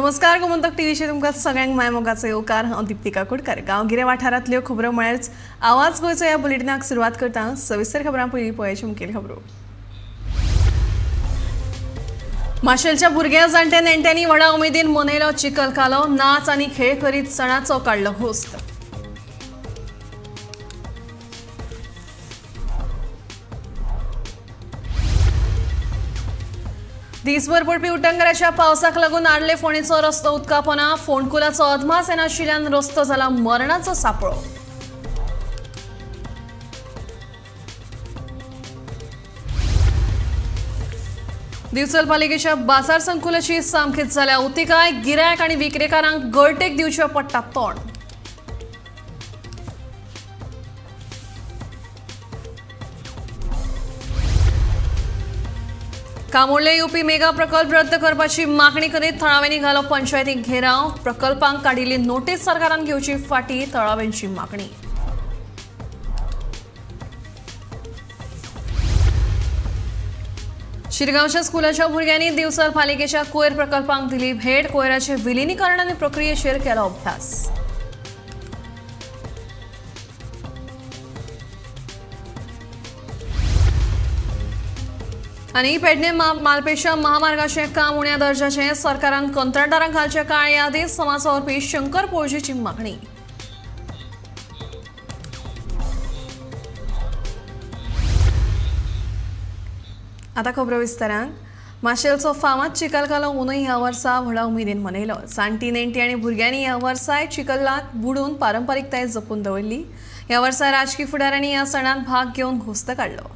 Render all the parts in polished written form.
नमस्कार, गोमंतक टीव्हीचेर तुमकां सगळ्यांक मायमोगाचो येवकार. हांव दीप्ती काकोडकर. गांवगिऱ्या वाठारांतल्यो खबरो म्हळ्यार आवाज गोंयचो ह्या बुलेटिनाक सुरवात करता. सविस्तर खबरां पयलीं पळयाची मुखेल खबरो. माशेलच्या भुरग्यां जाण्ट्या नेण्ट्यांनी व्हडा उमेदीन मनयलो चिखल कालो. नाच आनी खेळ करीत सणाचो काडलो घोस्त. दिसभर पडपी उटंगराच्या पावसाक लागून आडले फोंडेचो रस्तो उदकापोना. फोंडकुलाचो अदमास येनाशिल्ल्यान रस्तो जाला मरणाचो सापळो. दिवचल पालिकेच्या बाजार संकुलाची सामकीच जाल्या अवतिकाय. गिरायक आनी विक्रेकारांक गळटेक दिवचें पडटा तोंड. कामोर्ले येवपी मेगा प्रकल्प रद्द करपाची मागणी करीत थळाव्यांनी घालो पंचायतीक घेराव. प्रकल्पांक काडिल्ली नोटीस सरकारान घेवची फाटी थळाव्यांची मागणी. शिरगांवच्या स्कुलाच्या भुरग्यांनी दिवचल पालिकेच्या कोयर प्रकल्पांक दिली भेट. कोयराचे विलिनीकरण आनी प्रक्रियेचेर केलो अभ्यास. आनी पेडणे मालपेशा महामार्गाचें काम उण्या दर्जाचें. सरकारान कंत्राटदारांक घालचे काळे यादीत. समाज वावुरपी शंकर पोळजीची मागणी. आतां खबरो विस्तारान. माशेलचो फामाद चिखलकालो उनय ह्या वर्सा व्हडा उमेदीन मनयलो. जाणटी नेण्टी आनी भुरग्यांनी ह्या वर्साय चिखलाक बुडून पारंपारिकताय जपून दवरली. ह्या वर्सा राजकी फुडाऱ्यांनी ह्या सणांत भाग घेवन घोस्त काडलो.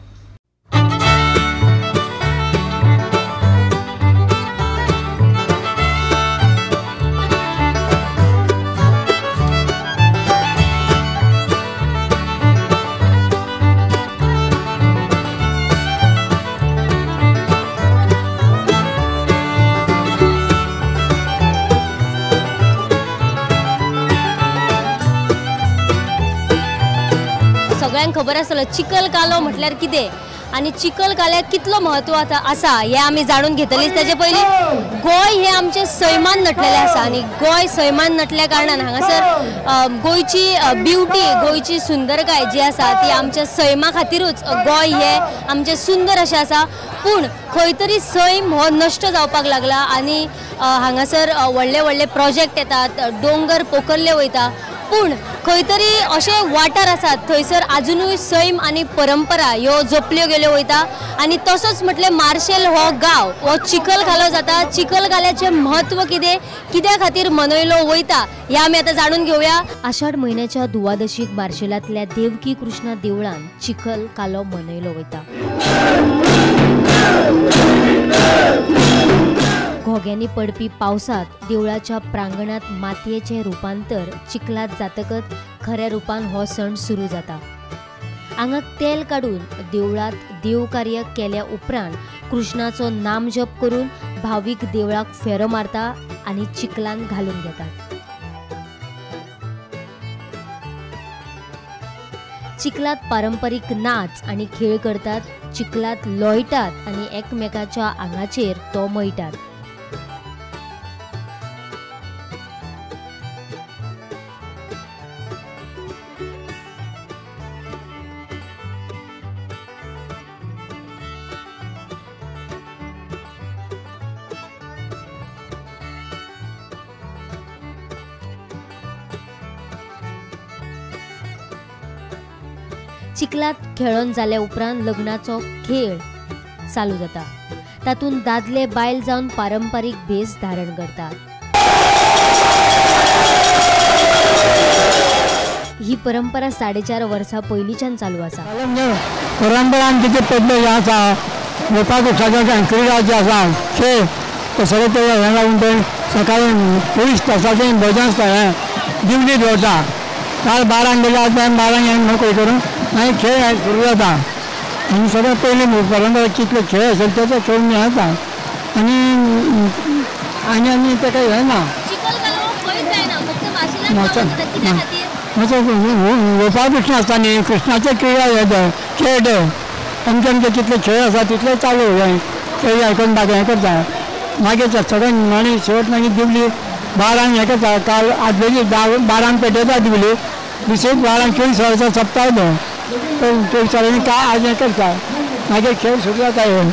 सगळ्यांक खबर आसतलो चिखल कालो म्हटल्यार कितें आनी चिखल काल्याक कितलो महत्व आसा हें आमी जाणून घेतलीं. ताजे पयलीं गोंय हें आमचें सैमान नटलेलें आसा आनी गोंय सैमान नटल्या कारणान हांगासर गोंयची ब्युटी, गोंयची सुंदरकाय जी आसा ती आमच्या सैमा खातीरूच गोंय हें आमचें सुंदर अशें आसा. पूण खंय तरी सैम हो नश्ट जावपाक लागला आनी हांगासर व्हडले व्हडले प्रोजेक्ट येतात, दोंगर पोखरले वयता. पूण खंय तरी अशे वाठार आसात थंयसर आजुनूय सैम आनी परंपरा ह्यो जपल्यो गेल्यो वयता. आनी तसोच म्हटल्यार मार्शेल हो गांव हो चिखल कालो जाता. चिखल काल्याचें म्हत्व कितें, कित्या खातीर मनयलो वयता हें आमी आतां जाणून घेवया. आषाढ म्हयन्याच्या दुवादशीक मार्शेलांतल्या देवकी कृष्णा देवळान चिखल कालो मनयलो वयता. घोग्यांनी पडपी पावसात देवळाच्या प्रांगणात मातयेचें रुपांतर चिखलात जातकच खऱ्या रुपान हो सण सुरू जाता. आंगाक तेल काडून देवळात देवकार्य केल्या उपरांत कृष्णाचो नामजप करून भावीक देवळाक फेरो मारता आनी चिखलान घालून घेतात. चिखलात पारंपरीक नाच आनी खेळ करतात. चिखलात लोळटात आनी एकमेकाच्या आंगाचेर तो मळटात. चिखलात खेळोन जाल्या उपरांत लग्नाचो खेळ चालू जाता. तातूंत दादले बायल जावन पारंपारीक भेस धारण करतात. ही परंपरा 4.5 वर्सां पयलींच्यान चालू आसा. परंपरा कितें पडले हें आसा, क्रिडा जे आसा खेळ ते सगळे ते हें लागून ते सकाळी 24 तासाचें भजन आसता. हें दिवली दवरता. काल 12 गेल्या 12 हें करून मागीर खेळ सुरू जाता. आनी सगळें पयलीं परंपरा कितले खेळ आसले तेचो खेळ हें जाता. आनी आनी आनी तेका हें ना गोपाळ कृष्ण आसता न्ही, कृष्णाचे क्रिडा हे खेळ ते आमचे आमचे कितले खेळ आसा तितले चालू हे खेळ आयकून बाकी हें करता. मागीर सगळें निमाणी शेवट मागीर दिवली 12 हें करता. काल आदले 12 पेटयता दिवली, दुसरेच 12 24 वरांचो सप्ताह तो 24 वरांनी काय आज हें करता. मागीर खेळ सुरू जाता येवन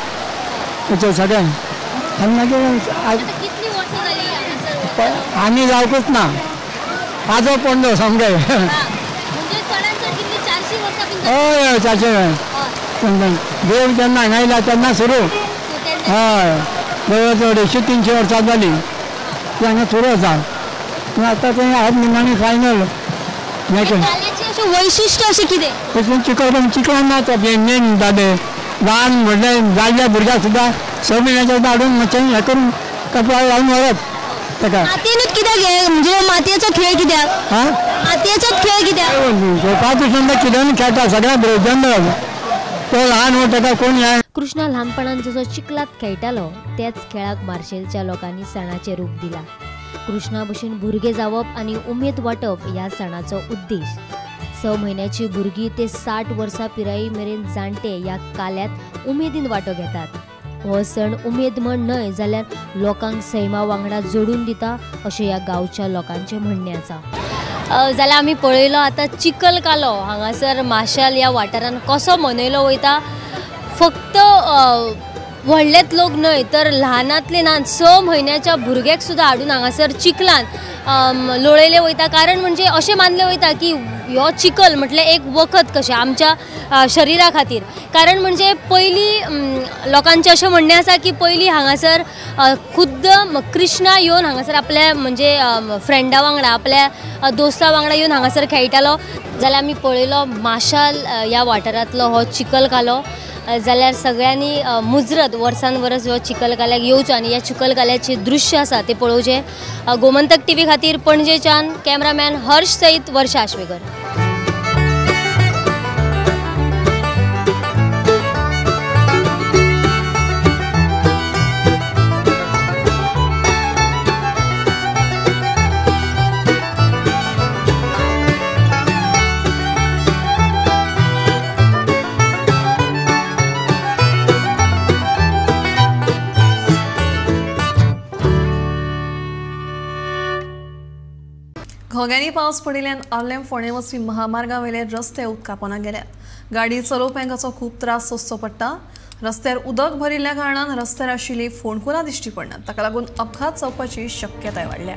तेचें सगळें. आनी मागीर आमी जावकूच ना, आजो पणजो सामकें. हय 400 देव जेन्ना हांगा येयला तेन्ना सुरू. हय जवळ जवळ 250-300 वर्सां जालीं ती हांगा सुरू आसा. पूण आतां तें आज निमाणी फायनल. वैशिश्ट अशें कितें? तशें चिकल चिकलान नाच मेन म्हणटा ते ल्हान व्हडले जाल्ल्या भुरग्याक सुद्दां 6 म्हयन्याच्या सुद्दां हाडून मातशें हें करून कपळा घालून व्हरप ताका. मातयेनूच कित्याक हें म्हणजे मातयेचो खेळ कित्याक? आं मातयेचोच खेळ कित्याक? गोपाळकृष्ण कितें खेळटा सगळ्या जनरल तो ल्हान हो ताका कोण हें. कृष्णा ल्हानपणान जसो चिखलांत खेळटालो त्याच खेळाक मार्शेलच्या लोकांनी सणाचें रूप दिलां. कृष्णा भशेन भुरगे जावप आनी उमेद वांटप ह्या सणाचो उद्देश. 6 म्हयन्याची भुरगीं ते 60 वर्सां पिराये मेरेन जाणटे ह्या काल्यांत उमेदीन वांटो घेतात. हो सण उमेद म्हण न्हय जाल्यार लोकांक सैमा वांगडा जोडून दिता अशें ह्या गांवच्या लोकांचें म्हणणें आसा. जाल्यार आमी पळयलो आतां चिखल कालो हांगासर माशेल ह्या वाठारांत कसो मनयलो वयता. फक्त व्हडलेच लोक न्हय तर ल्हानांतले ल्हान 6 म्हयन्याच्या भुरग्याक सुद्दां हाडून हांगासर चिखलान लोळयले वयता. कारण म्हणजे अशें मानलें वयता की हो चिखल म्हटल्यार एक वखद कशें आमच्या शरिरा खातीर. कारण म्हणजे पयलीं लोकांचें अशें म्हणणें आसा की पयलीं हांगासर खुद्द कृष्णा येवन हांगासर आपल्या म्हणजे फ्रेंडा वांगडा आपल्या दोस्ता वांगडा येवन हांगासर खेळटालो. जाल्यार आमी पळयलो माशेल ह्या वाठारांतलो हो चिखल कालो. जाल्यार सगळ्यांनी मुजरत वर्सान वर्स हो चिखल काल्याक येवचो आनी ह्या चिखल काल्याचें दृश्य आसा तें पळोवचें. गोमंतक टीव्ही खातीर पणजेच्यान कॅमेरामॅन हर्ष सयत वर्षा आश्वेकर. घोग्यांनी पावस पडिल्ल्यान आर्लेम फोंडें वचपी महामार्गावेले रस्ते उदकापोना गेल्या. गाडी चलोवप्यांक हाचो खूब त्रास सोंसचो पडटा. रस्त्यार उदक भरिल्ल्या कारणान रस्त्यार आशिल्ली फोंडकुलां दिश्टी पडनात, ताका लागून अपघात जावपाची शक्यताय वाडल्या.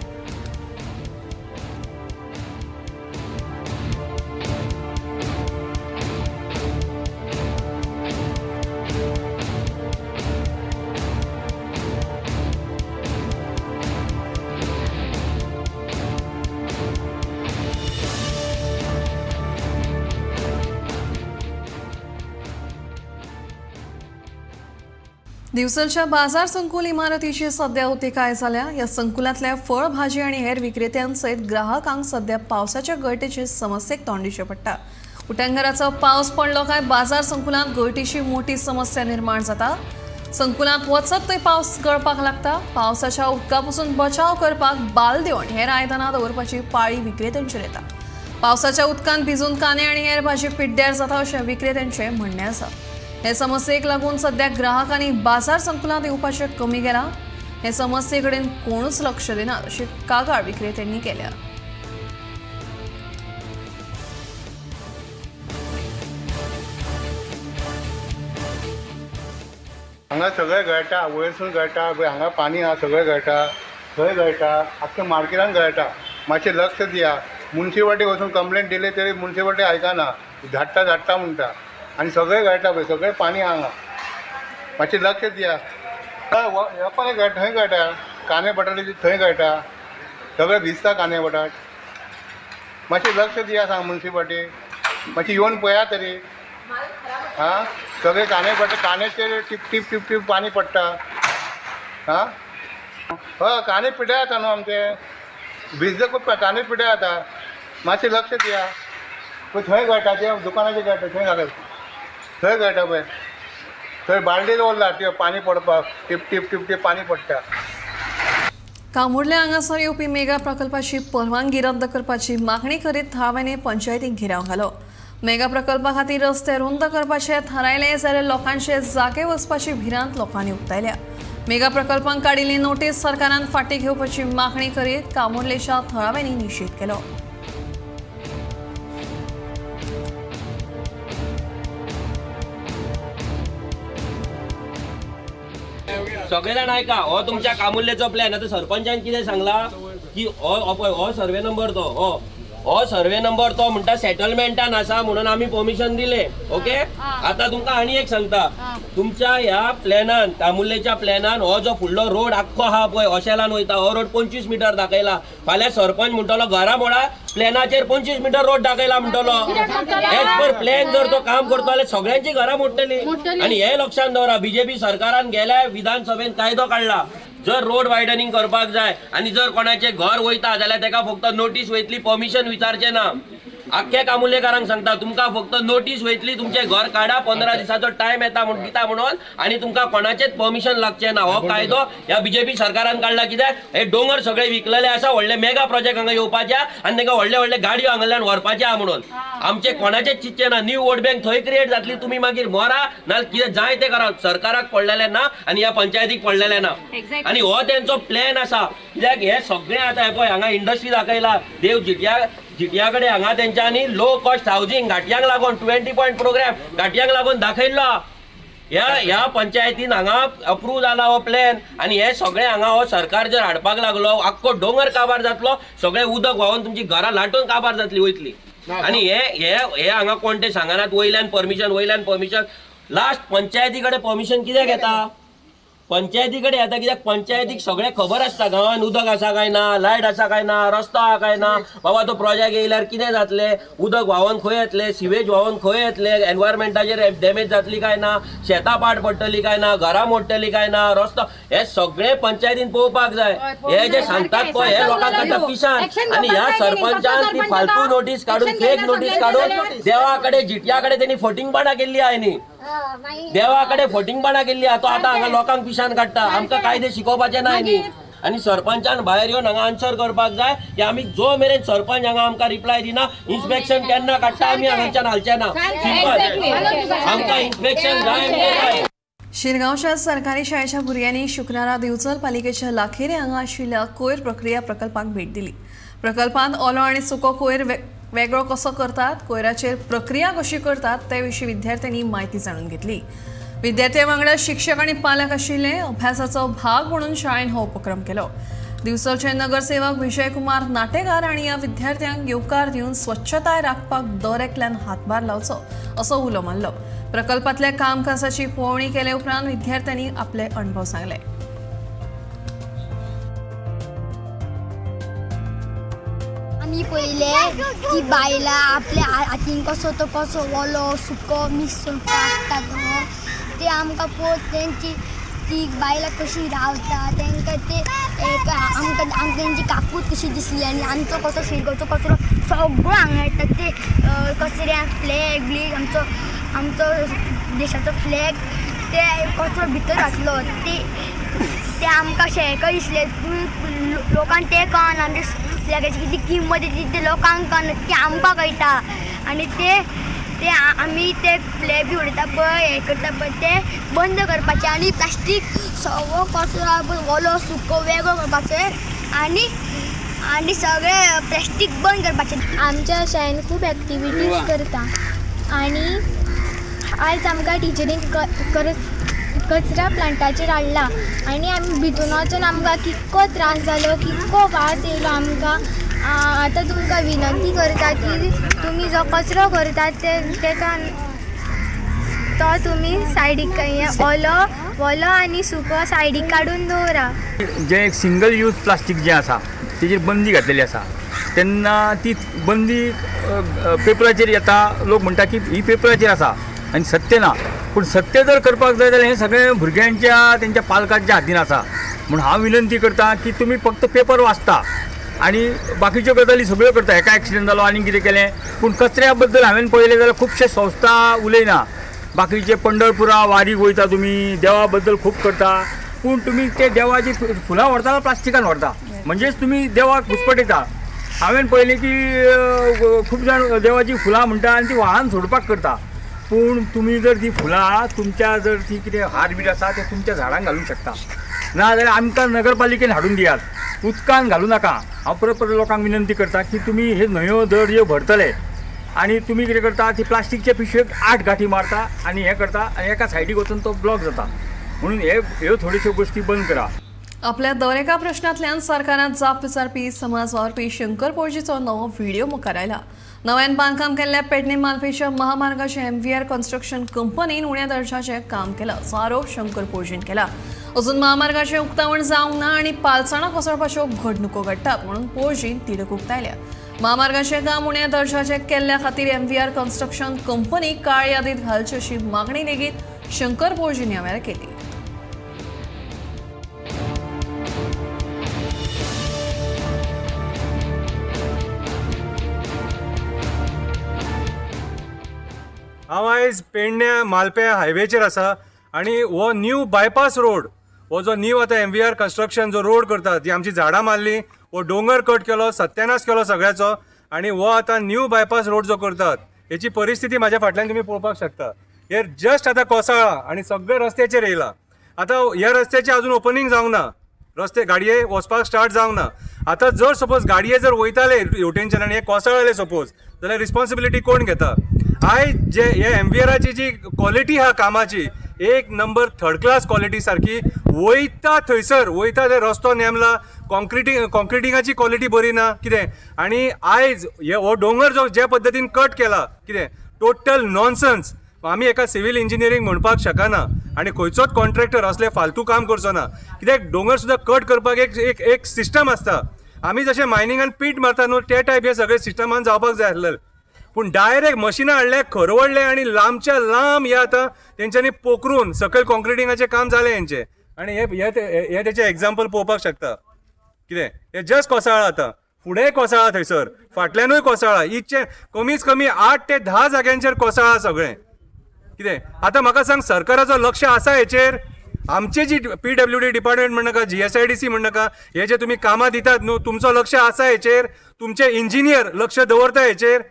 दिवचलच्या बाजार संकुल इमारतीची सध्या अवतिकाय जाल्या. ह्या संकुलांतल्या फळ भाजी आनी हेर विक्रेत्यांसयत ग्राहकांक सध्या पावसाच्या गळटेचे समस्येक तोंड दिवचें पडटा. उटंगाराचो पावस पडलो काय बाजार संकुलांत गळटीची मोठी समस्या निर्माण जाता. संकुलांत वचत थंय पावस गळपाक लागता. पावसाच्या उदका पसून बचाव करपाक बालद्यो आनी हेर आयदनां दवरपाची पाळी विक्रेत्यांचेर येता. पावसाच्या उदकांत भिजून कांदे आनी हेर भाजी पिड्ड्यार जाता अशें विक्रेत्यांचें म्हणणें आसा. हे समस्येक लागून सध्या ग्राहकांनी बाजार संकुलांत येवपाचें कमी केलां. हे समस्ये कडेन कोणूच लक्ष दिना अशी कागाळ विक्रेत्यांनी केल्या. हांगा सगळें गळटा, वयरसून गळटा, हांगा पाणी आहा सगळें गळटा, थंय गळटा, आख्खे मार्केटान गळटा. मातशें लक्ष दिया. मुन्सिपाल्टी वचून कंप्लेंट दिली तरी मुन्सिपाल्टी आयकना, धाडटा धाडटा म्हणटा आनी सगळें गळटा पळय, सगळें पाणी हांगा. मातशें लक्ष दिया. हय गळटा, थंय गळटा, कांदे बटाटे थंय गळटा, सगळें भिजता कांदे बटाट. मातशें लक्ष दिया सांग मुन्सिपाल्टी, मातशें येवन पळया तरी. आं सगळे कांदे बटाट कांद्याचेर टिप टिप टिप टिप पाणी पडटा. आं हय कांदे पिड्यार जाता न्हू आमचे, भिजले कांदे पिड्यार जाता. मातशें लक्ष दिया. पळय थंय गळटा, ते दुकानाचेर गळटा, थंय घालत थंय गळटा पळय, थंय बालदी दवरला ते पाणी पडपाक, टिप टिप टिप टिप पाणी पडटा. कामुर्ले हांगासर येवपी मेगा प्रकल्पाची परवानगी रद्द करपाची मागणी करीत थळाव्यांनी पंचायतीक घेराव घालो. मेगा प्रकल्पा खातीर रस्ते रुंद करपाचे थारायले जाल्यार लोकांचे जागे वचपाची भिरांत लोकांनी उक्तायल्या. मेगा प्रकल्पांक काडिल्ली नोटीस सरकारान फाटीं घेवपाची मागणी करीत कामुर्लेच्या थळाव्यांनी निशेध केलो. सगळे जाण आयका, हो तुमच्या कामुर्लेचो प्लॅन. आतां सरपंचान कितें सांगला की हो सर्वे नंबर तो हो सर्वे नंबर तो म्हणटा सेटलमेंटान आसा म्हणून आमी परमिशन दिले. ओके, आतां तुमकां आनी एक सांगता, तुमच्या ह्या प्लॅनान कामुर्लेच्या प्लॅनान हो जो फुडलो रोड आख्खो आहा पळय ओशेलान वयता, हो रोड 25 मिटर दाखयला. फाल्यां सरपंच म्हणटलो घरा मोडा प्लॅनाचेर 25 मिटर रोड दाखयला म्हणटलो. एज पर प्लॅन जर तो काम करतो जाल्यार सगळ्यांची घरां मोडटली. आनी हे लक्षांत दवरा, बीजेपी सरकारान गेल्या विधानसभेन कायदो काडला, जर रोड वायडनिंग करपाक जाय आनी जर कोणाचें घर वयता जाल्यार तेका फक्त नोटीस वयतली, परमिशन विचारचें ना. आख्ख्या कामुर्लेकारांक सांगता, तुमकां फक्त नोटीस वयतली, तुमचें घर काडा, 15 दिसाचो टायम येता म्हूण दिता म्हणून, आनी तुमकां कोणाचेच परमिशन लागचें ना. हो कायदो ह्या बीजेपी सरकारान काडला. कित्याक हे दोंगर सगळे विकलेले आसा, व्हडले मेगा प्रोजेक्ट हांगा येवपाचे आनी तांकां व्हडले व्हडले गाडयो हांगाल्यान व्हरपाचे आहा म्हणून. आमचे कोणाचेच चिंतचें ना. न्यू वोट बँक थंय क्रिएट जातली, तुमी मागीर मरा ना कितें जाय तें करा, सरकाराक पडलेलें ना आनी ह्या पंचायतीक पडलेलें ना. आनी हो तेंचो प्लॅन आसा. कित्याक हे सगळें आतां हे पळय हांगा इंडस्ट्री दाखयला, देव जिटिया कडेन हांगा तेंच्यांनी लो कॉस्ट हावजींग घाटयांक लागून 20 पॉयंट प्रोग्राम घाटयांक लागून दाखयल्लो. ह्या पंचायतीन हांगा अप्रूव जाला हो प्लॅन. आनी हे सगळें हांगा हो सरकार जर हाडपाक लागलो, आख्खो दोंगर काबार जातलो, सगळें उदक व्हांवन तुमची घरां लाटून काबार जातली वयतली. आनी हे हे हे हांगा कोण ते सांगनात, वयल्यान परमिशन वयल्यान परमिशन, लास्ट पंचायती कडेन परमिशन कित्याक येता? पंचायती कडेन येता कित्याक पंचायतीक सगळें खबर आसता, गांवांत उदक आसा काय ना, लायट आसा काय ना, रस्तो आसा काय ना, बाबा तो प्रोजेक्ट येयल्यार कितें जातलें, उदक व्हांवन खंय येतलें, सिवेज व्हांवन खंय येतलें, एनवायरमेंटाचेर डॅमेज जातली काय ना, शेतां पाड पडटली काय ना, घरां मोडटली काय ना, रस्तो, हे सगळें पंचायतीन पळोवपाक जाय. हे जे सांगतात पळय हे लोकांक काडटा पिशान. आनी ह्या सरपंचान ती फालतू नोटीस काडून, फेक नोटीस काडून देवा कडेन जिटिया कडेन तेणी फटींगपणां केल्ली आहा. न्ही, देवा कडेन फटींगपणां केल्ली आहा. तो आतां हांगा लोकांक पिशान काडटा, आमकां कायदे शिकोवपाचे ना न्ही. आनी सरपंचान भायर येवन हांगा आन्सर करपाक जाय की आमी जो मेरेन सरपंच हांगा आमकां रिप्लाय दिना, इन्स्पेक्शन केन्ना काडटा आमी हांगाच्यान हालचे ना. सिंपल, आमकां इन्स्पेक्शन जाय म्हणजे. शिरगांवच्या सरकारी शाळेच्या भुरग्यांनी शुक्रारा दिवचल पालिकेच्या लाखेरे हांगा आशिल्ल्या कोयर प्रक्रिया प्रकल्पाक भेट दिली. प्रकल्पांत ओलो आनी सुको कोयर वेगळो कसो करतात, कोयराचेर प्रक्रिया कशी करतात ते विशीं विद्यार्थ्यांनी म्हायती जाणून घेतली. विद्यार्थ्यां वांगडा शिक्षक आनी पालक आशिल्ले. अभ्यासाचो भाग म्हणून शाळेन हो उपक्रम केलो. दिवचलचे नगरसेवक विजयकुमार नाटेकार आनी ह्या विद्यार्थ्यांक येवकार दिवन स्वच्छताय राखपाक दर एकल्यान हातभार लावचो असो उलो मारलो. प्रकल्पांतल्या कामकाजाची पळोवणी केले उपरांत विद्यार्थ्यांनी आपले अणभव सांगले. आमी पयले की बायलां आपल्या हातीन कसो तो कसो ओलो सुको मिक्स करून काडटा तो ते आमकां पळोवन तेंची ती बायलां कशी रावता तेंकां ते आमकां आमकां तेंची काकूत कशी दिसली आनी आमचो कसो शिरगांवचो कचरो सगळो हांगा येता ते कचऱ्यान फ्लॅग ब्लीग आमचो आमचो देशाचो फ्लॅग ते कचरो भितर घातलो ते ते आमकां अशें हेका दिसलें लोकांक तें कळना आमच्या फ्लॅगाची कितली किंमत येता ते लोकांक कळना ती आमकां कळटा आनी ते ते आमी ते फ्लॅग बी उडयता पळय हें करता पळय ते बंद करपाचें आनी प्लास्टीक सगळो कचरो पळय ओलो सुको वेगळो करपाचें आनी आनी सगळें प्लास्टीक बंद करपाचें. आमच्या शाळेन खूब एक्टिविटीज करता आनी आयज आमकां टिचरीन कचरा प्लांटाचेर हाडला आनी आमी भितून वचून आमकां कितको त्रास जालो, कितको वास येयलो आमकां. आतां तुमकां विनंती करता की तुमी जो कचरो करतात तेका तो तुमी सायडीक ओलो ओलो आनी सुको सायडीक काडून दवरा. जें एक सिंगल यूज प्लास्टीक जें आसा तेजेर बंदी घातलेली आसा तेन्ना ती बंदी पेपराचेर येता, लोक म्हणटा की ही पेपराचेर आसा आनी सत्य ना, पूण सत्य जर करपाक जाय जाल्यार हें सगळें भुरग्यांच्या तेंच्या पालकांच्या हातीन आसा. म्हूण हांव विनंती करता की तुमी फक्त पेपर वाचता आनी बाकीच्यो गजाली सगळ्यो करता, हेका एक्सिडंट जालो आनी कितें केलें, पूण कचऱ्या बद्दल हांवें पळयलें जाल्यार खुबशे संस्था उलयना. बाकीचे पंढरपुरा वारीक वयता तुमी, देवा बद्दल खूब करता, पूण तुमी ते देवाची फुलां व्हरता प्लास्टिकान व्हरता, म्हणजेच तुमी देवाक घुस्पटयता. हांवें पळयलें की खूब जाण देवाची फुलां म्हणटा आनी ती व्हाळान सोडपाक करता, पूण तुमी जर ती फुलां तुमच्या जर ती कितें हार बीर आसा ते तुमच्या झाडांक घालूंक शकता. ना जाल्यार आमकां नगरपालिकेन हाडून दियात, उदकान घालूं नाका. हांव परत परत लोकांक विनंती करता की तुमी हे न्हंयो दर्यो भरतले आनी तुमी कितें करता, ती प्लास्टिकच्या पिशवेक 8 गांठी मारता आनी हें करता आनी एका सायडीक वचून तो ब्लॉक जाता. म्हणून हे ह्यो थोड्योश्यो गोश्टी बंद करा. आपल्या दरेका प्रश्नांतल्यान सरकारान जाप विचारपी समाज वावुरपी शंकर पोळजीचो नवो व्हिडिओ मुखार आयला. नव्यान बांदकाम केल्ल्या पेडणे मालपेच्या महामार्गाचे MVR construction कंपनीन उण्या दर्जाचें काम केलां असो आरोप शंकर पोळजीन केला. अजून महामार्गाचें उक्तावण जावंक ना आनी पालसणां कोसळपाच्यो घडणुको घडटात म्हणून पोळजीन तिडक उक्तायल्या. महामार्गाचें काम उण्या दर्जाचें केल्ल्या खातीर MVR construction company काळ यादीत घालची अशी मागणी लेगीत शंकर पोळजीन ह्या वेळार केली. हांव आयज पेडण्या मालप्या हायवेचेर आसा आनी हो न्यू बायपास रोड, हो जो न्यू आतां MVR construction जो रोड करतात, ती आमची झाडां मारली, हो दोंगर कट केलो, सत्यानाश केलो सगळ्याचो आनी हो आतां न्यू बायपास रोड जो करतात हेची परिस्थिती म्हाज्या फाटल्यान तुमी पळोवपाक शकता. हे जस्ट आतां कोसळ्ळा आनी सगळे रस्त्याचेर येयला. आतां ह्या रस्त्याचें अजून ओपनींग जावंक ना, रस्ते गाडये वचपाक स्टार्ट जावंक ना. आतां जर सपोज गाडये जर वयताले हेवटेनच्यान आनी हे कोसळ्ळे सपोज जाल्यार रिस्पॉन्सिबिलिटी कोण घेता? आयज जे हे MVRाची जी क्वॉलिटी आहा कामाची, एक नंबर थर्ड क्लास क्वॉलिटी सारकी वयता थंयसर वयता ते रस्तो नेमला, कॉन्क्रिटिंगाची क्वॉलिटी बरी ना कितें. आनी आयज हो दोंगर जो जे पद्दतीन कट केला कितें, टोटल नॉनसन्स. आमी एका सिवील इंजिनियरींग म्हणपाक शकना आनी खंयचोच कॉन्ट्रॅक्टर असले फालतू काम करचो ना, कित्याक दोंगर सुद्दां कट करपाक एक एक एक सिस्टम आसता. आमी जशें मायनिंगान पीट मारता न्हू ते टायप हे सगळे सिस्टमान जावपाक जाय आसलें, पूण डायरेक्ट मशिनां हाडले, खरवडले आनी लांबच्या लांब हे आतां तेंच्यांनी पोखरून सकयल कॉन्क्रिटिंगाचें काम जालें हेंचें. आनी हे तेचें एग्जाम्पल पळोवपाक शकता कितें, हे जस्ट कोसळ्ळा आतां, फुडें कोसळ्ळा थंयसर, फाटल्यानूय कोसळ्ळा, इतचें कमीच कमी 8 ते 10 जाग्यांचेर कोसळ्ळा सगळें कितें. आतां म्हाका सांग, सरकाराचो लक्ष आसा हेचेर? आमचे जी PWD department म्हणनाका, GSIDC म्हणनाका, हे जे तुमी कामां दितात न्हू, तुमचो लक्ष आसा हेचेर? तुमचे इंजिनियर लक्ष दवरता हेचेर?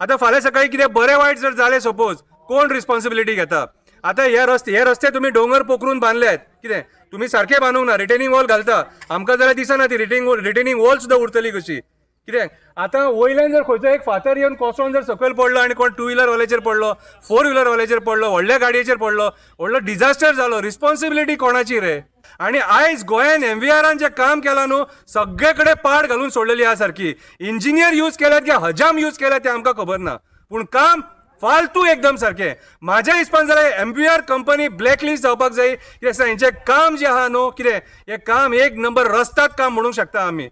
आतां फाल्यां सकाळीं कितें बरें वायट जर जालें सपोज, कोण रिस्पॉन्सिबिलिटी घेता? आतां हे रस्ते तुमी दोंगर पोखरून बांदल्यात कितें, तुमी सारके बांदूंक ना, रिटेनिंग वॉल घालता, आमकां जाल्यार दिसना ती रिटेनिंग वॉल सुद्दां उरतली कशी कितें. आतां वयल्यान जर खंयचो एक फातर येवन कोसळून जर सकयल पडलो आनी कोण 2 व्हिलरवाल्याचेर पडलो, 4 व्हिलरवाल्याचेर पडलो, व्हडल्या गाडयेचेर पडलो, व्हडलो डिजास्टर जालो, रिस्पॉन्सिबिलिटी कोणाची रे? आनी आयज गोंयान MVRान जें काम केलां न्हू, सगळे कडेन पाड घालून सोडलेली आहा सारकी. इंजिनियर यूज केल्यात की हजाम यूज केल्यात तें आमकां खबर ना, पूण काम फालतू एकदम सारकें. म्हाज्या हिसपान जाल्यार MVR company blacklist जावपाक जाय, कित्याक हेंचें काम जें आहा न्हू कितें, हें काम एक नंबर रस्ताद काम म्हणूंक शकता आमी.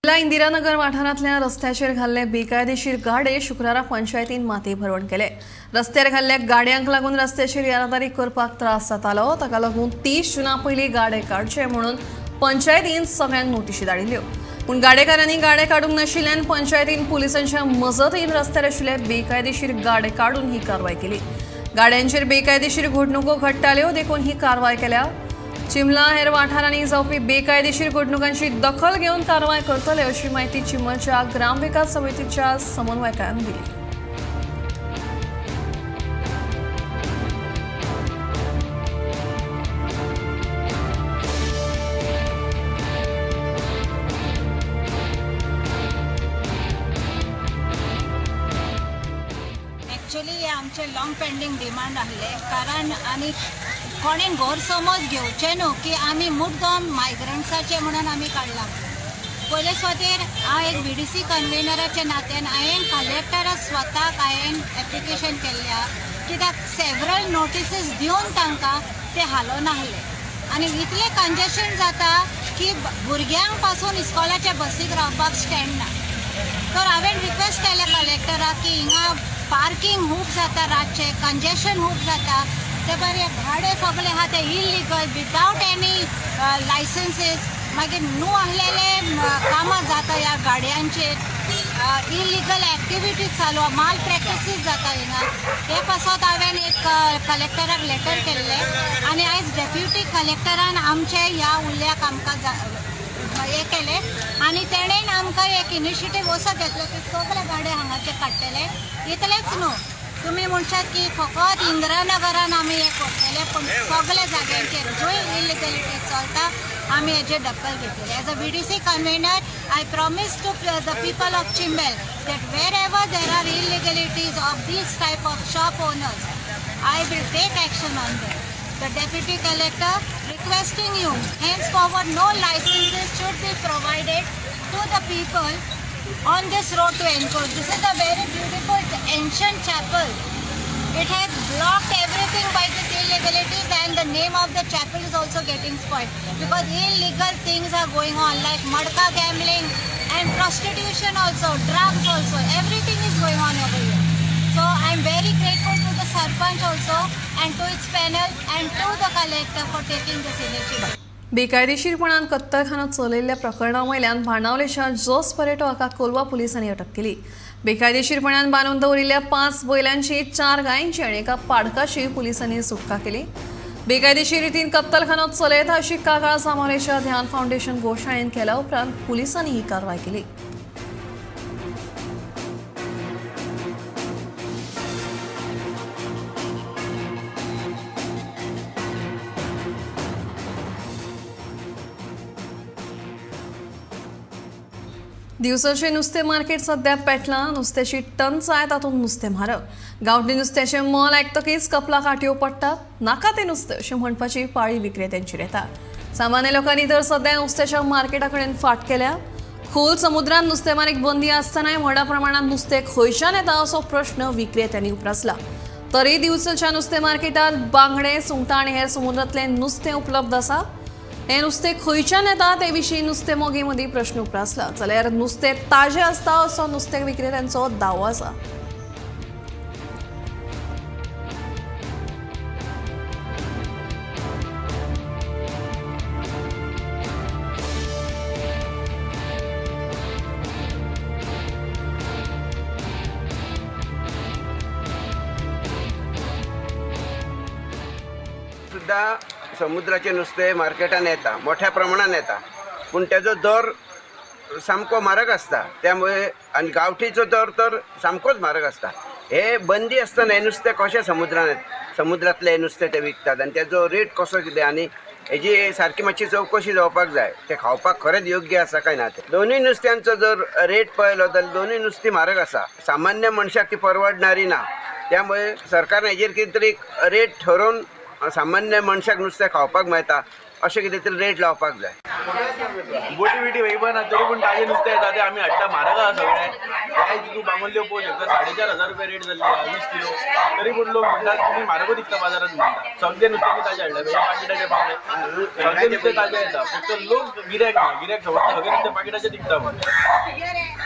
इंदिरानगर वाठारांतल्या रस्त्याचेर घाल्ले बेकायदेशीर गाडे शुक्रारा पंचायतीन माती भरवण केले. रस्त्यार घाल्ल्या गाड्यांक लागून रस्त्याचेर येरादारी करपाक त्रास जातालो, ताका लागून 30 जुना पयलीं गाडे काडचे म्हणून पंचायतीन सगळ्यांक नोटिशी धाडिल्ल्यो. पूण गाडेकारांनी गाडे काडूंक नाशिल्ल्यान पंचायतीन पुलिसांच्या मजतीन रस्त्यार आशिल्ले बेकायदेशीर गाडे काडून ही कारवाय केली. गाड्यांचेर बेकायदेशीर घडणुको घडटाल्यो देखून ही कारवाय केल्या. चिमला हेर वाठारांनी जावपी बेकायदेशीर घडणुकांची दखल घेवन कारवाय करतले अशी माहिती चिमलच्या ग्रामविकास समितीच्या समन्वयकान दिली. एक्चुअली हे आमचे लॉंग पेंडींग डिमांड आसले, कारण आनी कोणेन गैरसमज घेवचे न्हू की आमी मुद्दम मायग्रंट्साचे म्हणून आमी काडला. पयले सुवातेर हांव एक VDC कन्वेनराच्या नात्यान हांवें कलेक्टरा स्वताक हांवें एप्लिकेशन केल्लें आहा, कित्याक सेवरल नोटिसीस दिवन तांकां ते हालोनासले आनी इतलें कंजेशन जाता की भुरग्यांक पासून इस्कॉलाच्या बसीक रावपाक स्टँड ना. तर हांवें रिक्वेस्ट केलें कलेक्टराक की हिंगा पार्किंग खूब जाता, रातचें कंजेशन खूब जाता, ते बरे भाडे सगळे आहा ते इलिगल विदावट एनी लायसन्सीस, मागीर न्हू आहलेले कामां जाता ह्या गाडयांचेर, इलिगल एक्टिविटीज चालू आहा, माल प्रॅक्टिसीस जाता हिंगा. ते पासत हांवें एक कलेक्टराक लेटर केल्लें आनी आयज डेप्युटी कलेक्टरान आमचे ह्या उल्ल्याक आमकां हें केलें आनी तेणेन आमकां एक इनिशिएटीव असो घेतलो की सगळे गाडे हांगाचे काडटले. इतलेंच न्हू, तुमी म्हणशात की फकत इंदिरानगरान आमी हें करतले, पूण सगळे जाग्यांचेर जंय इलिगलिटी चलता आमी हेजेर दखल घेतली. As a VDC convener I promise to the people of Chimbel that wherever there are illegalities of this type of shop owners I will take action on them. The deputy collector requesting you henceforward no licenses should be provided to the people on this road to encroach. This is a very beautiful ancient chapel. It has blocked everything by these illegalities and the name of the chapel is also getting spoiled because illegal things are going on like madka gambling and prostitution also, drugs also, everything is going on over here. So I am very grateful to the sarpanch also and to its panel and to the collector for taking this initiative. बेकायदेशीरपणान कत्तरखानो चलयल्ल्या प्रकरणा वयल्यान बाणावलेच्या Jos Pareto हाका कोलवा पुलिसांनी अटक केली. बेकायदेशीरपणान बांदून दवरिल्ल्या 5 बैलांची, 4 गायींची आनी एका पाडकाची पुलिसांनी सुटका केली. बेकायदेशीर रितीन कत्तलखानो चलयता अशी कागाळ सामावलेच्या ध्यान फाउंडेशन गोशाळेन केल्या उपरांत पुलिसांनी ही कारवाय केली. दिवसाचे नुस्तें मार्केट सध्या पेटलां. नुस्त्याची टंचाय, तातूंत नुस्तें म्हारग. गांवठी नुस्त्याचें मोल आयकतकीच कपला काटयो पडटात. नाका तें नुस्तें अशें म्हणपाची पाळी विक्रेत्यांचेर येता. सामान्य लोकांनी तर सध्या नुस्त्याच्या मार्केटा कडेन फाट केल्या. खोल समुद्रांत नुस्तेमारीक बंदी आसतनाय व्हडा प्रमाणांत नुस्तें खंयच्यान येता असो प्रश्न विक्रेत्यांनी उप्रासला. तरी दिवचलच्या नुस्तें मार्केटांत बांगडे, सुंगटां आनी हेर समुद्रांतलें नुस्तें उपलब्ध आसा. हें नुस्तें खंयच्यान येता ते विशीं नुस्तें मोगी मदीं प्रश्न उप्रासला. जाल्यार नुस्तें ताजें आसता असो नुस्तें विक्रेत्यांचो दावो आसा. सुद्धा समुद्राचे नुस्तें मार्केटान येता, मोठ्या प्रमाणान येता, पूण तेजो दर सामको म्हारग आसता. त्यामुळे आनी गांवठीचो दर तर सामकोच म्हारग आसता. हे बंदी आसतना हें नुस्तें कशें समुद्रान समुद्रांतलें हें नुस्तें ते विकतात आनी तेजो रेट कसो कितें आनी हेजी सारकी मातशी चवकशी जावपाक जाय. तें खावपाक खरेंच योग्य आसा काय ना तें. दोनूय नुस्त्यांचो जर रेट पळयलो जाल्यार दोनूय नुस्तीं म्हारग आसा. सामान्य मनशाक ती परवडणारी ना. त्यामुळे सरकारान हेजेर कितें तरी रेट ठरोवन सामान्य मनशाक नुस्तें खावपाक मेळटा अशें कितें तरी रेट लावपाक जाय. बोटी बिटी वयपा ना तरी पूण ताजें नुस्तें येता तें आमी हाडटा. म्हारग आसा सगळें. आयज तूं बांगुल्ल्यो पळोवंक शकता 4,500 रुपया रेट जाल्ली आसा 20 किलो. तरी पूण लोक म्हणटात तुमी म्हारगूच विकता बाजारांत म्हणटा. सगळें नुस्तें बी ताजें हाडलें, पाकिटाचें बांगडे सगळें नुस्तें ताजें येता. फक्त लोक गिऱ्याक ना, गिऱ्याक समजता सगळें नुस्तें पाकिटाचें विकता म्हणटा.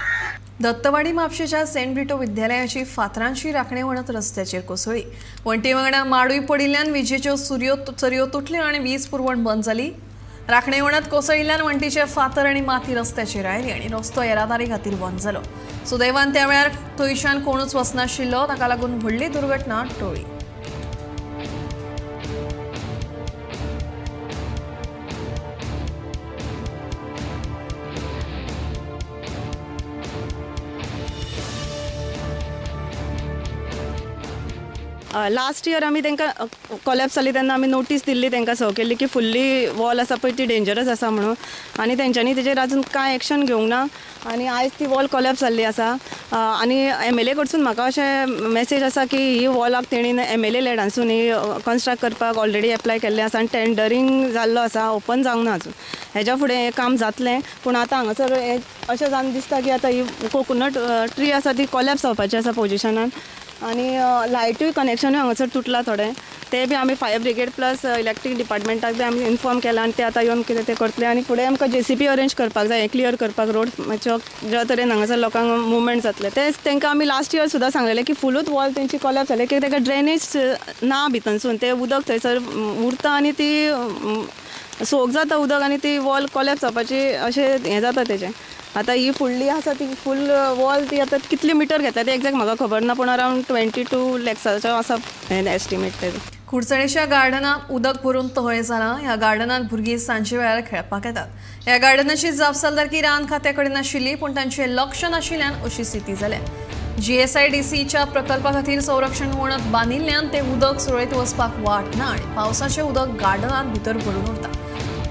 दत्तवाडी म्हापशेच्या सेंट ब्रिटो विद्यालयाची फातरांची राखणे वणत रस्त्याचेर कोसळ्ळी. वण्टी वांगडा माडूय पडिल्ल्यान विजेच्यो चरयो तुटल्यो आनी वीज पुरवण बंद जाली. राखणे वणत कोसळिल्ल्यान वण्टीचे फातर आनी माती रस्त्याचेर आयली आनी रस्तो येरादारी खातीर बंद जालो. सुदैवान त्या वेळार थंयच्यान कोणूच वचनाशिल्लो. ताका लागून व्हडली दुर्घटना टळ्ळी. लास्ट इयर आमी तांकां कोलॅप्स जाली तेन्ना आमी नोटीस दिल्ली तांकां सर्व केल्ली की फुल्ली वॉल आसा पळय ती डेंजरस आसा म्हणून, आनी तेंच्यांनी तेजेर अजून कांय एक्शन घेवंक ना. आनी आयज ती वॉल कोलॅप्स जाल्ली आसा. आनी MLA कडसून म्हाका अशें मॅसेज आसा की ही वॉलाक तेणीन MLA लॅडांसून ही कन्स्ट्रक्ट करपाक ऑलरेडी एप्लाय केल्लें आसा आनी टेंडरींग जाल्लो आसा, ओपन जावंक ना अजून. हेज्या फुडें हें काम जातलें, पूण आतां हांगासर हें अशें जावन दिसता की आतां ही कोकोनट ट्री आसा ती कोलॅप्स जावपाची आसा पोजिशनान. आनी लायटूय कनेक्शनूय हांगासर तुटलां थोडें, तें बी आमी फायर ब्रिगेड प्लस इलेक्ट्रीक डिपार्टमेंटाक बी आमी इन्फॉर्म केलां आनी ते आतां येवन कितें तें करतले. आनी फुडें आमकां JCB arrange करपाक जाय हें क्लियर करपाक रोड मातसो, ज्या तरेन हांगासर लोकांक मुवमेंट जातलें. तेंच तांकां आमी लास्ट इयर सुद्दां सांगलेलें की फुलूच वॉल तेंची कोलॅप्स जाली की ताका ड्रेनेज ना भितनसून, तें उदक थंयसर उरता आनी ती सोक जाता उदक आनी ती वॉल कोलॅप्स जावपाची अशें हें जाता तेजें. आतां ही फुडली आसा ती फूल वॉल ती आतां कितली मिटर घेता ते एक्झॅक्ट म्हाका खबर ना, पूण अरावंड 22 लॅक्साचो आसा एस्टिमेट तेजो. कुडचडेच्या गार्डनात उदक भरून तहळ जाला. ह्या गार्डनात भुरगीं सांजे वेळार खेळपाक येतात. ह्या गार्डनाची जापसालदारकी रान खात्या कडेन आशिल्ली, पूण तांचें लक्ष नाशिल्ल्यान अशी स्थिती जाल्या. GSIDCच्या प्रकल्पा खातीर संरक्षण वणत बांदिल्ल्यान तें उदक सुरळीत वचपाक वाट ना आनी पावसाचें उदक गार्डनात भितर भरून उरता.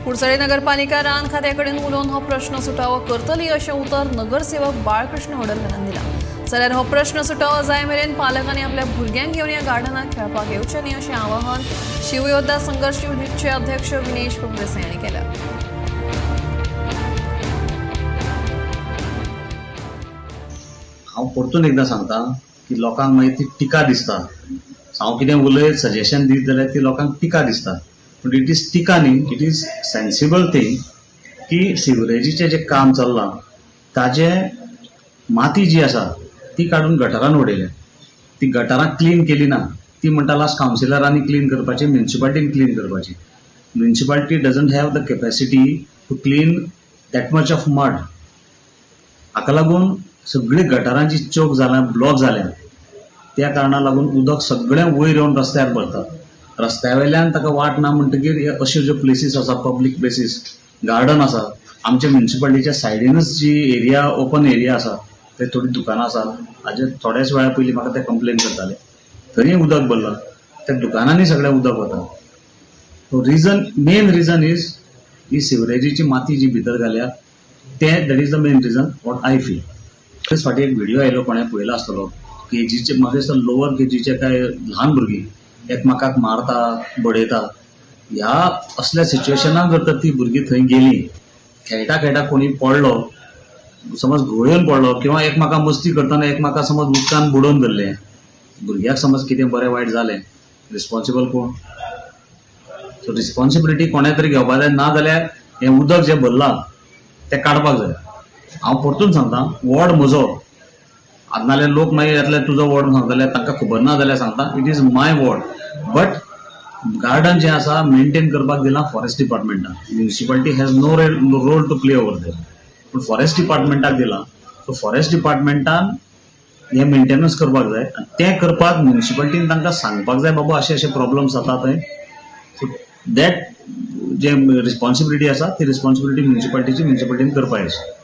कुडचडे नगरपालिका रान खात्या कडेन उलोवन हो प्रश्न सुटावो करतली अशें उतर नगरसेवक बाळकृष्ण होडरकरान दिलां. जाल्यार हो प्रश्न सुटावो जाय मेरेन पालकांनी आपल्या भुरग्यांक घेवन ह्या गार्डनात खेळपाक येवचें न्ही अशें आवाहन शिवयोद्धा संघर्ष युनिटचे अध्यक्ष विनेश प्रभुदेसाय हांणी केलां. हांव परतून एकदां सांगता की लोकांक मागीर ती टिका दिसता. हांव कितें उलयत सजेशन दीत जाल्यार ती लोकांक टिका दिसता, पूण it is टिका न्ही, it is sensible thing की सिवरेजीचें जें काम चल्लां ताजें माती जी आसा ती काडून गटारान उडयल्या. ती गटारां क्लीन केली ना. ती म्हणटा लास्ट कावन्सिलरांनी क्लीन करपाची, म्युनिसिपालिटीन क्लीन करपाची. Municipality doesn't have the capacity to clean that much of mud. हाका लागून सगळी गटारां जी चोक जाल्या, ब्लॉक जाल्या, त्या कारणाक लागून उदक सगळें वयर येवन रस्त्यार भरता. रस्त्या वयल्यान ताका वाट ना म्हणटकीर अश्यो ज्यो प्लेसीस आसा, पब्लीक प्लेसीस, गार्डन आसा, आमच्या म्युनिसिपालिटीच्या सायडीनच जी एरिया, ओपन एरिया आसा, थंय थोडीं दुकानां आसा. हाजे थोड्याच वेळा पयलीं म्हाका ते कंप्लेन करताले, थंय उदक भरलां, त्या दुकानांनी सगळें उदक वता. So reason, main reason is ही सिवरेजीची माती जी भितर घाल्या तें, that is the main reason what I feel. तेच फाटी एक व्हिडिओ आयलो, कोणें पळयला आसतलो, केजीचे, म्हाका दिसता लोवर केजीचे काय ल्हान भुरगीं एकमेकाक मारता, बडयता. ह्या असल्या सिच्युएशनान जर तर ती भुरगीं थंय गेलीं, खेळटा खेळटा कोणी पडलो, समज घोळयेन पडलो किंवा एकमेका मस्ती करतना एकमेका समज उदकान बुडोवन धरलें, भुरग्याक समज कितें बरें वायट जालें, रिस्पॉन्सिबल कोण? सो रिस्पॉन्सिबिलिटी कोणें तरी घेवपाक जाय, ना जाल्यार हें उदक जें भरलां तें काडपाक जाय. हांव परतून सांगता, वॉर्ड म्हजो, आतां नाल्यार लोक मागीर येतले तुजो वॉर्ड सांगतले, तांकां खबर ना जाल्यार सांगता, it is my ward. But garden जें आसा मेंटेन करपाक दिलां फॉरेस्ट डिपार्टमेंटान. Municipality has no role to play over there, पूण फॉरेस्ट डिपार्टमेंटाक दिलां. सो फॉरेस्ट डिपार्टमेंटान हें मेंटेनन्स करपाक जाय आनी तें करपाक म्युनिसिपालिटीन तांकां सांगपाक जाय, बाबा अशे अशे प्रॉब्लम्स जाता थंय. सो that जे रिस्पॉन्सिबिलिटी आसा ती रिस्पॉन्सिबिलिटी म्युनिसिपालिटीची म्युनिसिपालिटीन करपाक जाय.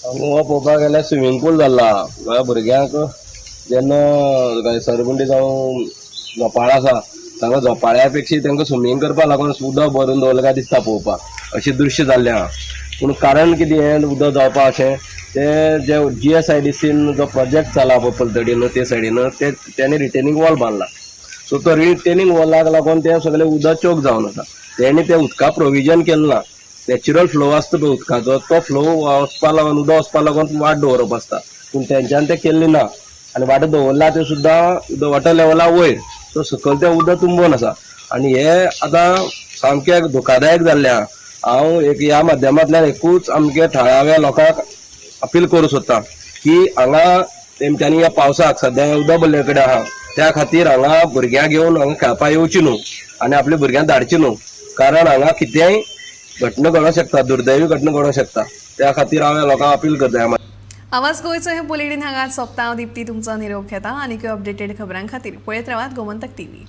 हांगा पळोवपाक गेल्यार स्विमींग पूल जाल्ला. म्हळ्यार भुरग्यांक जेन्ना सरगुंडी जावं झोपाळ आसा, तांकां झोपाळ्या पेक्षा तांकां स्विमींग करपाक लागून उदक भरून दवरलें काय दिसता पळोवपाक, अशें दृश्य जाल्लें आहा. पूण कारण कितें हें उदक जावपाक अशें तें जे GSIDCन जो प्रोजेक्ट चला पळय पलतडीन ते सायडीन, ते तेणें रिटेनिंग वॉल बांदला. सो तो रिटेनिंग वॉलाक लागून तें सगळें उदक चोक जावन आसा. तेणें तें उदका प्रोविजन केलें ना. नॅचरल फ्लो आसता पळय उदकाचो, तो फ्लो वचपा लागून, उदक वचपा लागून वाट दवरप आसता, पूण तेंच्यान तें केल्लें ना आनी वाट दवरला तें सुद्दां वॉटर लेवला वयर, सो सकयल तें उदक तुंबून आसा. आनी हें आतां सामकें धोकादायक जाल्लें आहा. हांव एक ह्या माध्यमांतल्यान एकूच आमगे थळाव्या लोकांक अपील करूंक सोदता की हांगा तेमच्यांनी ह्या पावसाक सद्या उदक भरले कडेन आहा, त्या खातीर हांगा भुरग्यांक घेवन हांगा खेळपाक येवची न्हू आनी आपल्या भुरग्यांक धाडची न्हू, कारण हांगा कितेंय घटना घडोवंक शकता, दुर्दैवी घटना घडोवंक शकता. त्या खातीर हांव लोकांक अपील करता. आवाज गोंयचो हे बुलेटीन हांगा सोंपता. हांव दीप्ती तुमचो निरोप घेता. आनीक अपडेटेड खबरां खातीर पळयत रावात गोमंतक टीव्ही.